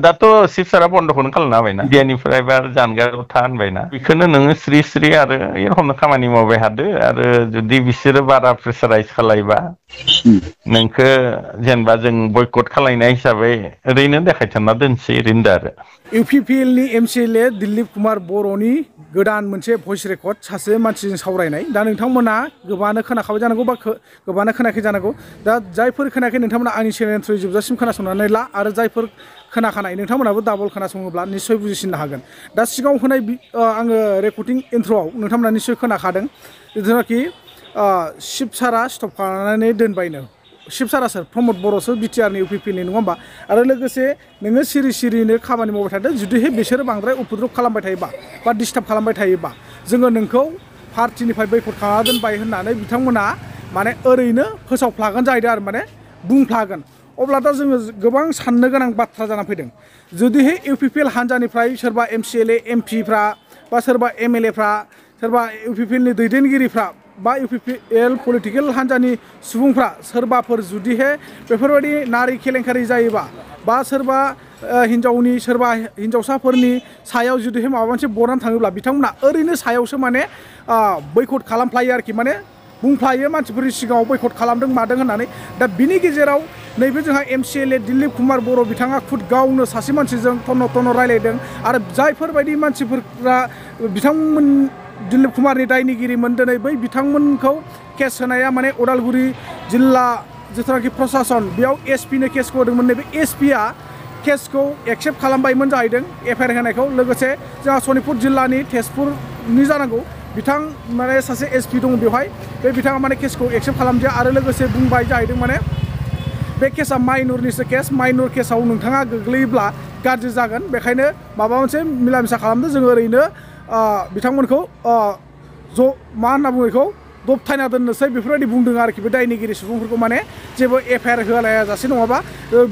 दाथ' शिबसारा बन्द'खौनो खालामना होबायना इन्डियानिफ्राय बा जानगाराव था होनबायना बेखौनो नोङो स्रि स्रि आरो ए रखमनो खामानि मावबाय हादो आरो जुदि बिसोरो बारा प्रेसाराइज खालायबा नोंखो जेनेबा जों बयकट खालायनाय हिसाबै ओरैनो देखायथारना दोनसै ओरैनो आरो इउपिपिएलनि एमसिएलए दिलीप कुमार बर'नि गोदान मोनसे भइस रेकर्ड सासे मानसिजों सावरायनाय दा नोंथांमोना गोबाङानो खोनाखाबाय जानांगौ बा गोबाङानो खोनायाखै जानांगौ दा जायफोर खोनायाखै नोंथांमोना आंनि चेनेल थ्रुयै जोबजासिम खोनासंनानै ला आरो जायफोर खोनाखानाय नोंथांमोनाबो डाबल खोनासङोब्ला निस्सय बुजिसिननो हागोन दा सिगाङाव होनाय आङो रेकर्डिं इन्ट्र'आव नोंथांमोना निस्सय खोनाखादों जिथुनाखि शिबसारा स्टप खालामनानै दोनबायनो शिबसारा सोर प्रमद बर'सो बिटिआरनि इउपिपिएलनि नङा होमबा आरो लोगोसे नोङो सिरि सिरिनो खामानि मावबाय थादो जुदिहाय बिसोरो बांद्राय उपद्रब खालामबाय थायोबा बा डिस्टार्ब खालामबाय थायोबा जोङो नोंखौ पार्टिनिफ्राय बैकट खालामना दोनबाय होननानै बिथांमोना माने ओरैनो फोसावफ्लागोन जाहैदों आरो माने बुंफ्लागोन अब्ला दा जोङो गोबां साननो गोनां बाथ्रा जानानै फैदों जुदिहाय इउपिपिएल हान्जानिफ्राय सोरबा एमसिएलए एमपिफ्रा बा सोरबा एमएलएफ्रा सोरबा इउपिपिएलनि दैदेनगिरिफ्रा बा इउपिपिएल पलिटिकेल हान्जानि सुबुंफ्रा सोरबाफोर जुदिहाय बेफोरबायदि नारि केलेंकारि जायोबा बा सोरबा हिन्जावनि सोरबा हिन्जावसाफोरनि सायाव जुदिहाय माबा मोनसे बरनानै थाङोब्ला बिथांमोना ओरैनो सायावसो माने बैकट खालामफ्लायो आरोखि माने बुंफ्लायो मानसिफोरनि सिगाङाव बैकट खालामदों मादों होननानै दा बिनि गेजेराव नैबे जोंहा एमसिएलए दिलीप कुमार बर' बिथाङा खुद गावनो सासे मानसिजों थन्न' थन्न' रायलायदों आरो जायफोरबायदि मानसिफोरा बिथांमोन दिलीप कुमारनि दायनिगिरिमोन दिनै बै बिथांमोनखौ केस होनाया माने उदालगुरि जिल्ला जिथुनाखि प्रसासन बेयाव एसपिनो केसखौ होदोंमोन नैबे एसपिआ केसखौ एक्सेप्ट खालामबायमोन जाहैदों एफआइआर होनायखौ लोगोसे जोंहा सनितपुर जिल्लानि तेजपुरनि जानांगौ बिथां माने सासे एसपि दङ बेवहाय बे बिथाङा माने केसखौ एक्सेप्ट खालामदिया आरो लोगोसे बुंबाय जाहैदों माने बे केसा माइनरनिसो केस माइनर केसाव नोंथाङा गोग्लैयोब्ला गाज्रि जागोन बेखायनो माबा मोनसे मिला मिसा खालामदो जोङो ओरैनो बिथांमोनखौ मा होनना बुङो बेखौ दबथायना दोननोसै बेफोरबायदि बुंदों आरोखि बे दायनिगिरि सुबुंफोरखौ माने जेबो एफआइआर होलायाजासे नङाबा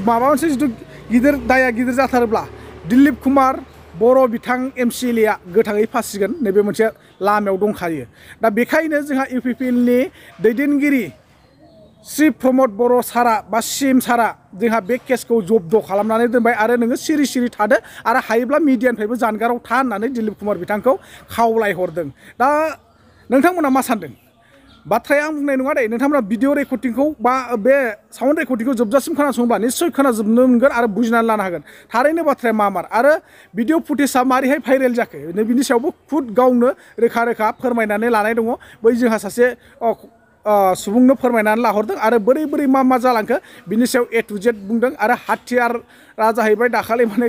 माबा मोनसे जुदि गिदिर दाया गिदिर जाथारोब्ला दिलीप कुमार बर' बिथां एमसिएलएआ गोथाङै फासिगोन नैबे मोनसे लामायाव दंखायो दा बेखायनो जोंहा इउपिपिएलनि दैदेनगिरि श्री प्रमद बर' सारा बा सिएम सारा जोंहा बे केसखौ जब्द खालामनानै दोनबाय आरो नोङो सिरि सिरि थादो आरो हायोब्ला मिडियानिफ्रायबो जानगाराव था होननानै दिलीप कुमार बिथांखौ खावलायहरदों दा नोंथांमोना मा सानदों बाथ्राया आं बुंनाय नङा दे नोंथांमोना भिडिअ रेकर्डिंखौ बा बे साउन्ड रेकर्डिंखौ जोबजासिम खोनासङोब्ला निस्सय खोनाजोबनो मोनगोन आरो बुजिनानै लानो हागोन थारैनो बाथ्राया मार आरो भिडिअ फुटेजआ मारैहाय भाइरेल जाखो बिनि सायावबो खुद गावनो रोखा रोखा फोरमायनानै लानाय दङ बै जोंहा सासे सुबुंनो फोरमायनानै लाहरदों आरो बोरै बोरै मा जालांखो बिनि सायाव ए टु जेड बुंदों आरो हाथियारा जाहैबाय दाखालि माने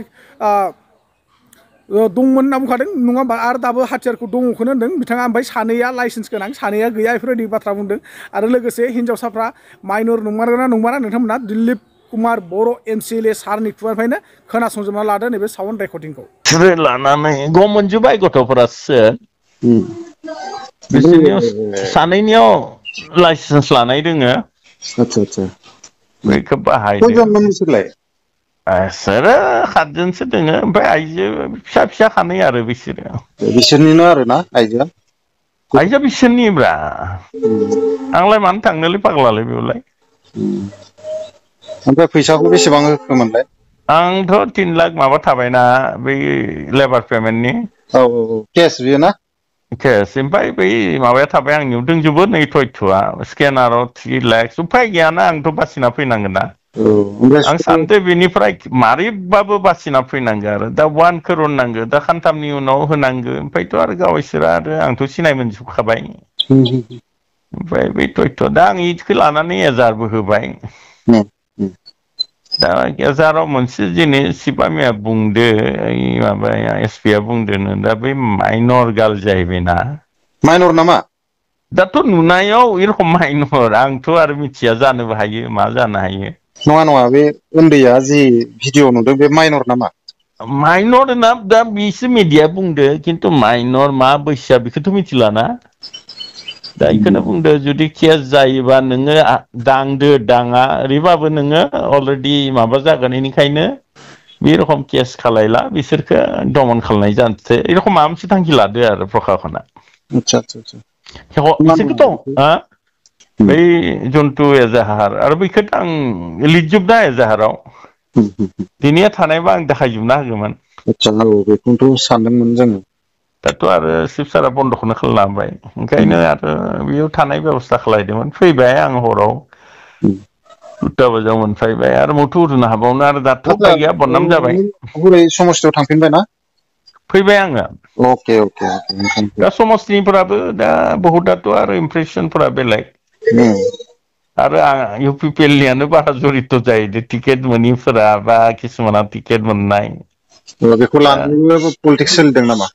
दंमोन होनना बुंखादों नङा होमबा आरो दाबो हाथियारखौ दङखौनो होनदों बिथाङा ओमफ्राय सानैया लाइसेन्स गोनां सानैया गैया बेफोरबायदि बाथ्रा बुंदों आरो लोगोसे हिन्जावसाफ्रा माइनर नंमारगोना नंमारा नोंथांमोना दिलीप कुमार बर' एमसिएलए सारनि खुगानिफ्रायनो खोनासंजोबना लादो नैबे साउन्ड रेकर्डिंखौ लानानै गम मोनजोब्बाय गथ'फोरासो बिसोरनियाव सानैनियाव लाइसेन्स लानाय दोङो बेखौ बाहायदों सोरो 7 जनसो दोङो ओमफ्राय आइजो फिसा फिसा खानै आरो बिसोरनिनो आरो ना आइजोआ बिसोरनिब्रा आंलाय मानो थांनोलै पागलालै बेवलाय ओमफ्राय फैसाखौ बेसेबां होखोमोनलाय आंथ' 3 लाख माबा थाबायना बै लेबार पेमेन्टनि केस बियो ना केस ओमफ्राय बै माबाया थाबाय आंनियाव दंजोबो नै थयथ'आ स्केनाराव 3 लाख उफाय गैयाना आंथ' बासिना फैनांगोन ना आं सानदों बेनिफ्राय मारैबाबो बासिना फैनांगौ आरो दा 1 crore नांगौ दा खानथामनि उनाव होनांगौ ओमफ्रायथ' आरो गावसोरा आरो आंथ' सिनाय मोनजोबखाबाय ओमफ्राय बै थयथ' दा आं इखौ लानानै एजाहारबो होबाय दा एजाहाराव मोनसे जिनिस सिपामिया बुंदो माबाया एसपिया बुंदों दा बै माइनर गार्ल जाहैबायना माइनर नामा दाथ' नुनायाव एरखम माइनर आंथ' आरो मिथिया जानोबो हायो मा जानो हायो नङा बे उन्दैया जि भिडिअ नुदों बे माइनर नामा माइनर ना दा बिसो मिडिया बुंदो खिन्थु माइनर मा बैसोआ बेखौथ' मिथिलाना दा बेखौनो बुंदो जुदि केस जायोबा नोङो दांदो दाङा ओरैबाबो नोङो अलरेडि माबा जागोन बेनिखायनो बे रखम केस खालायला बिसोरखो दमन खालामनाय जानोसै ए रखम माबा मोनसे थांखि लादो आरो प्रखाखना बिसोरखौथ' बै जन्थु एजाहार आरो बैखौथ' आं लिरजोबदा एजाहाराव दिनैया थानायबा आं देखायजोबना होगौमोन आदसा औ बेखौनोथ' सानदोंमोन जोङो दाथ' आरो शिब सारा बन्द'खौनो खालामना होबाय ओंखायनो आरो बेयाव थानाय बेब'स्था खालायदोंमोन फैबाय आं हराव 2टा बाजियाव मोनफैबाय आरो मथु उरुनो हाबावनो आरो दाथ' उपाय गैया बदनाम जाबाय हरै समस्थियाव थांफिनबाय ना फैबाय आङो अके अके अके दा समस्तिफोराबो दा बहुतआथ' आरो इमप्रेसनफोरा बेलेग आरो इउ पि पि एल नियानो बारा जरित' जायो टिकेट मोनिफोरा बा किसुमाना टिकेट मोननाय बेखौ लानानैबो पलिटिक्स सोलिदों नामा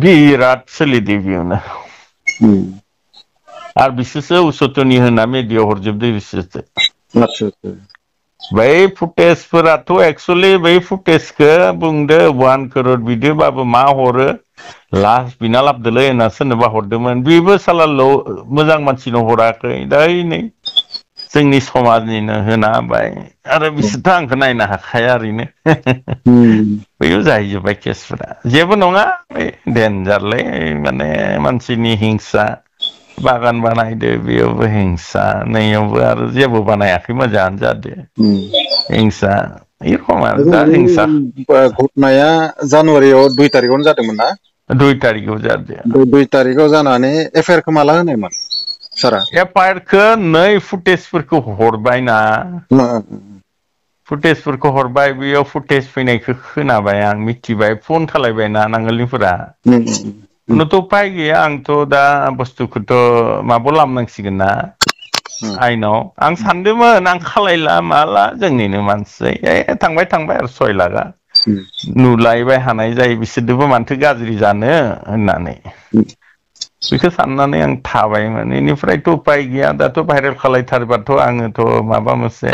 बिराद सोलिदों बेयावनो आरो बिसोरसो उसतनि होना मेडियाव हरजोबदो बिसोरसो आदसा बै फुटेजफोराथ' एक्सुवेलि बै फुटेजखौ बुंदो 1 crore बिदोबाबो मा हरो लास्ट बिना लाबदोलै होनना सोरनोबा हरदोंमोन बेबो साला मोजां मानसिनो हराखै दा नै जोंनि समाजनिनो होना होबाय आरो बिसोरथ' आंखौ नायनो हाखाया ओरैनो बैयाव जाहैजोब्बाय केसफोरा जेबो नङा देनजारलै माने मानसिनि हिंसा बागान बानायदो बेयावबो हिंसा नैयावबो आरो जेबो बानायाखै मोजाङानो जादो हिंसा ए रखम आरो दा हिंसा घटनाया जानुवारियाव 2 तारिखआवनो जादोंमोन ना 2 तारिखआव जादो 2 तारिखआव जानानै एफआइआरखौ माला होनायमोन सारा एफआइआरखौ नै फुटेजफोरखौ हरबायना फुटेजफोरखौ हरबाय बेयाव फुटेज फैनायखौ खोनाबाय आं मिथिबाय फन खालायबायना नांगोलनिफोरा खुनुथ' उपाय गैया आंथ' दा बुस्थुखौथ' माबायाव लाबोनांसिगोन ना आइनाव आं सानदोंमोन आं खालायला माला जोंनिनो मानसि थांबाय आरो 6 लाखआ नुलायबाय हानाय जायो बिसोरदोबो मानोथो गाज्रि जानो होननानै बेखौ साननानै आं थाबायमोन बेनिफ्रायथ' उपाय गैया दाथ' भाइरेल खालायथारबाथ' आङोथ' माबा मोनसे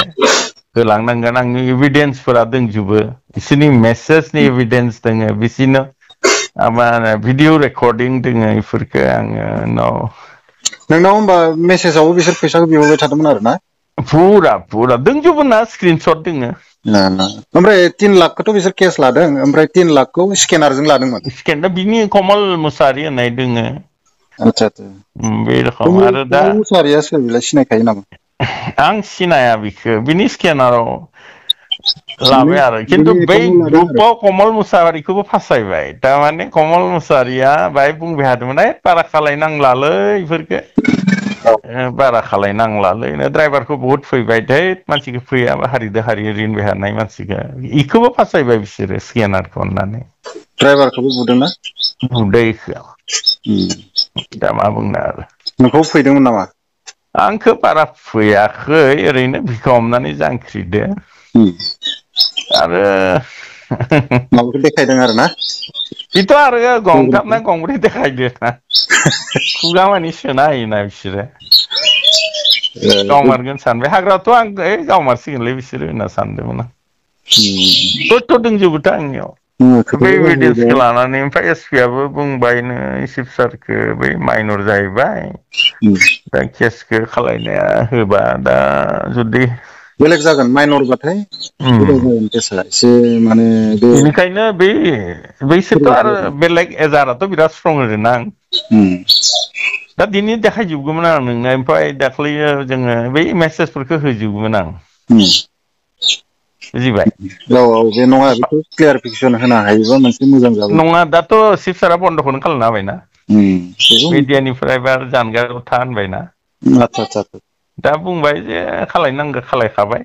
होलांनांगोन आंनि एभिडेन्सफोरा दंजोबो बिसोरनि मेसेजनि एभिडेन्स दोङो बिसोरनो मा होनो भिडिअ रेकर्डिं दोङो बेफोरखौ आङो उनाव नोंनाव होमबा मेसेजावबो बिसोर फैसाखौ बिहरबाय थादोंमोन आरो ना फुरा दोंजोबो ना स्क्रिनशट दोङो ओमफ्राय 3 लाखखौथ' बिसोर केस लादों ओमफ्राय 3 लाखखौ स्केनारजों लादोंमोन स्केन बिनि कमल मुसाहारि होननाय दोङो आदसा बे रखम आरो दा कमल मुसाहारिया सोर बेलाय सिनायखायो नामा आं सिनाया बिखौ बिनि स्केनाराव माने लाबाय आरो खिन्थु बिनि बै एकाउन्टाव लादों आरो ग्रुपाव कमल मुसाहारिखौबो फासायबाय थारमाने कमल मुसाहारिया बाहाय बुंबाय थादोंमोन बारा खालायनांलालै बेफोरखो बारा खालायनांलालै ड्राइभारखौ बहुद फैबाय थै मानसिखौ फैयाबा हारिदो हारि रिनबाय थानाय मानसिखौ इखौबो फासायबाय बिसोरो स्केनारखौ होननानै ड्राइभारखौबो बुदोंना बुदों इखौ दा मा बुंनो आरो नोंखौ फैदोंमोन नामा आंखौ बारा फैयाखै ओरैनो बिखा हमनानै जांख्रिदो आरो माबाखौ देखायदों आरो ना बेथ' आरो गंथाम ना गंब्रै देखायदो खुगा मानि सोना होयोना बिसोरो गावमारगोन सानबाय हाग्रायावथ' आं गावमारसिगोनलै बिसोरो होनना सानदोंमोन आं तथ्य दंजोबोथ' आंनियाव बे खोथाया एभिडेन्सखौ जाहैबाय लानानै ओमफ्राय एसपिआबो बुंबायनो चिफ सारखौ बै माइनर जाहैबाय दा केसखौ खालायनाया होबा दा जुदि बेलेग जागोन माइनरबाथाय गोबाव जागोन केसा एसे माने बे बेनिखायनो बैसोरथ' आरो बेलेग एजाराथ' बिराद स्ट्रं होदोंना आं दा दिनै देखायजोबगौमोन आं नोंनो ओमफ्राय दाख्लैयो जोङो बै मेसेजफोरखौ होजोबगौमोन आं बुजिबाय औ बे नङा बेखौ क्लियारिफिकेसन होनो हायोबा मोनसे मोजां जागौ नङा दाथ' चिफ सारा बन्द'खौनो खालामना होबायना मिडियानिफ्राय आरो जानगाराव था होनबायना आतसा दा बुंबाय जे खालायनांगौ खालायखाबाय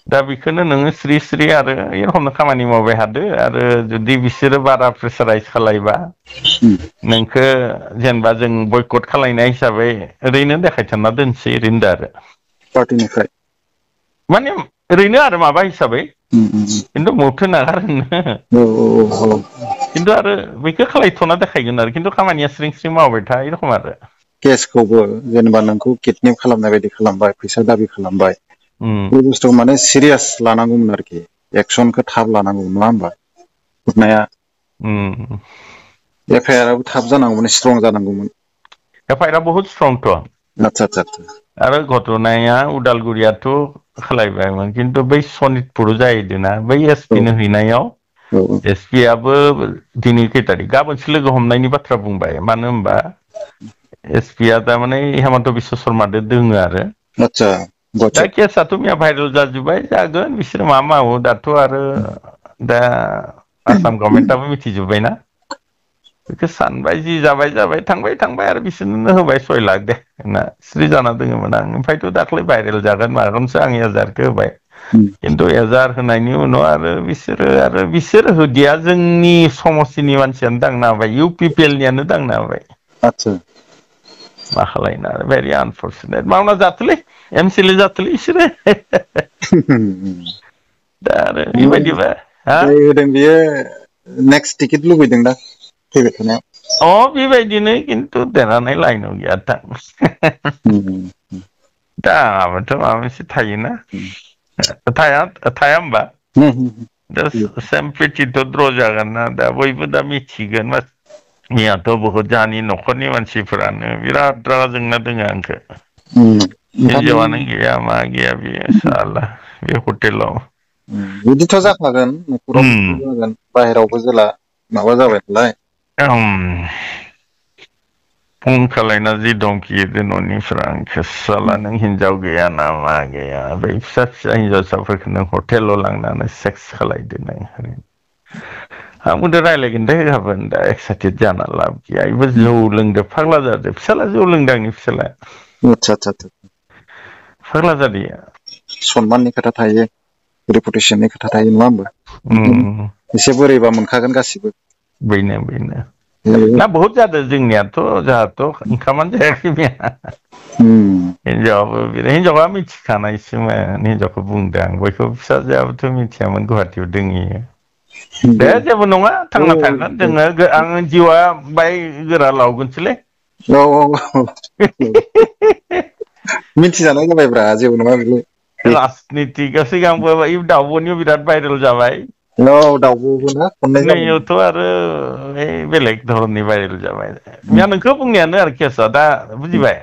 दा बेखौनो नोङो स्रि स्रि आरो ए रखमनो खामानि मावबाय थादो आरो जुदि बिसोरो बारा प्रेसाराइस खालायबा नोंखौ जेनेबा जों बयकट खालायनाय हिसाबै ओरैनो देखायथारना दोनसै ओरैनो आरो पार्टिनिफ्राय माने ओरैनो आरो माबा हिसाबै खिन्थु मथो नागारनो खिन्थु आरो बेखौ खालायथ'ना देखायगोन आरो खिन्थु खामानिया स्रिं स्रिं मावबाय था ए रखम आरो केसखौबो जेनेबा नोंखौ किडनेप खालामनाय बायदि खालामबाय फैसा दाबि खालामबाय बे बुस्थुखौ माने सिरियास लानांगौमोन आरोखि एक्सनखौ थाब लानांगौमोन नङा होमबा घटनाया एफआइआरआबो थाब जानांगौमोन स्ट्रं जानांगौमोन एफआइआरआ बहुत स्ट्रंथ' आतसा आरो घटनाया उदालगुरियाथ' खालायबायमोन खिन्थु बै सनितपुराव जाहैदोंना बै एसपिनो हैनायाव एसपिआबो दिनै खै थारिख गाबोनसो लोगो हमनायनि बाथ्रा बुंबाय मानो होनबा एसपिआ थारमाने हेमन्त बिश्व शर्मादो दोङो आरो आतसा दा केसाथ' मैया भाइरेल जाजोब्बाय जागोन बिसोर मा मावो दाथ' आरो दा आसाम गभर्नमेन्टआबो मिथिजोब्बायना बेखौ सानबाय जि जाबाय जाबाय थांबाय आरो बिसोरनो होबाय 6 लाख दे होनना स्रि जाना दङमोन आं ओमफ्रायथ' दाख्लै भाइरेल जागोन मागोनसो आं 1000खौ होबाय खिन्थु 1000 होनायनि उनाव आरो बिसोर होदिया जोंनि समस्तिनि मानसियानो दांना होबाय UPPLनियानो दांना होबाय आतसा मा खालायनो आरो भेरि आनफर्चुनेट मावना जाथोलै MCL जाथोलै इसोरो दा आरो बेबायदिबा जाय होदों बियो नेक्स्ट टिकेट लुबैदों दा फैबाय थानायाव बेबायदिनो खिन्थु देरहानाय लाइनाव गैया दा दाबोथ' माबा मोनसे थायोना थाया होमबा दा सेमप्लिटिथ' द्र' जागोन ना दा बयबो दा मिथिगोन मैयाथ' बहुत जोंहानि न'खरनि मानसिफोरानो बिराद रागा जोंना दोङो आंखो हिनजावानो गैया मा गैया बेयो साला बे हटेलाव बिदिथ' जाखागोन न'खराव जागोन बाहेरावबो जेला माबा जाबाय नालाय फन खालायना जि दंखियो न'निफ्रा आंखो साला नों हिनजाव गैया ना मा गैया बै फिसा हिनजावसाफोरखौ नों हटेलाव लांनानै सेक्स खालायदो नों आं बुंदो रायलायगोन दे गाबोन दा एक्साइटेड जाना लाब गैया बेबो जौ लोंदो फाग्ला जादो फिसाला जौ लोंदो आंनि फिसालाया फाग्ला जादिया सनमाननि खोथा थायो रेपुटेसननि खोथा थायो नङा होमबा एसे बोरैबा मोनखागोन गासिबो बेनो ना बहुत जादों जोंनियाथ' जोंहाथ' ओंखामानो जायाखै मैया हिनजावा मिथिखानायसोमोन हिनजावखौ बुंदों आं बयखौबो फिसाजोआबोथ' मिथियामोन गुवाहाटियाव दोंहैयो दे जेबो नङा थांना थागोन जोङो आं जिउआ बाय गोरा लावगोनसोलै मिथिजानाय जाबायब्रा जेबो नङा बेलाय राजनितिकआ सिगांबो दाउब'नियाव बिराद भाइरेल जाबाय नैयावथ' आरो बेलेग धरननि भाइरेल जाबाय मैया नोंखौ बुंनायानो आरो केसआ दा बुजिबाय